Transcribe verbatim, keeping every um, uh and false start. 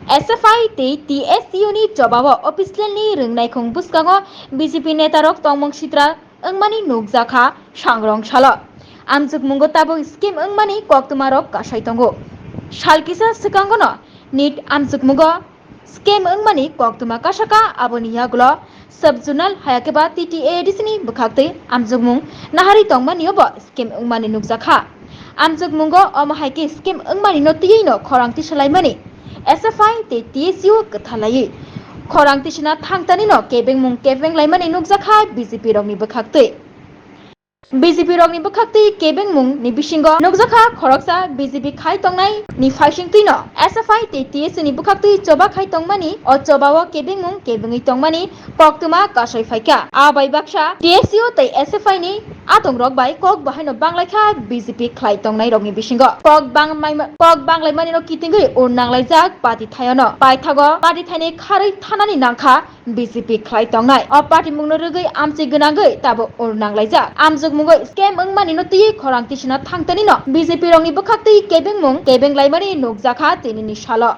S F I tei T S U ni chobao official ni rwngnaikung bwskango B J P netarok tongmung sitra wngmani nukjakha sangrong salo. Amjukmungo tabuk scheme wngmani koktwmarok kasai tongo. Sal kisa swkangono nit amjukmungo scheme wngmani koktwma kasaka, aboni yagulo sub zonal hayakhe ba T T A D C ni bwkhaktwi amjukmung nahari tongmani obo scheme wngmani nukjakha. Amjukmungo omo hai khe scheme wngmani no twiwi no khorang tisalaimani S F I tei T S U kwthalaiwi khorang tisina thangtani no kebengmung kebeng laimani nukjakha B J P rokni bwkhaktwi. B J P rokni bwkhaktwi kebengmung ni bisingo nukjakha khoroksa B J P khai tongnai ni phaisingtwi no S F I tei T S U ni bwkhaktwi choba khai tongmani, o chobao kebengmung kebengwi tongmani koktwma kasai phaikha. A bai baksa T S U tei S F I ni atongrok bai kok bahaino banglaikha B J P khlai tongnai rokni bisingo. Kok bangmaima-, kok banglaimani no kitingwi ur nanglaijak party thaiono. Paithago party thaini kharwi thanani nangkha B J P khlai tongnai. O party mungno rwgwi amchwi gwnangwi tabuk ur nanglaijak. Amjukmungo scam wngmani no twiwi khorang tisina thangtani no B J P rokni bwkhaktwi kebengmung kebeng laimani nukjakha tinini salo.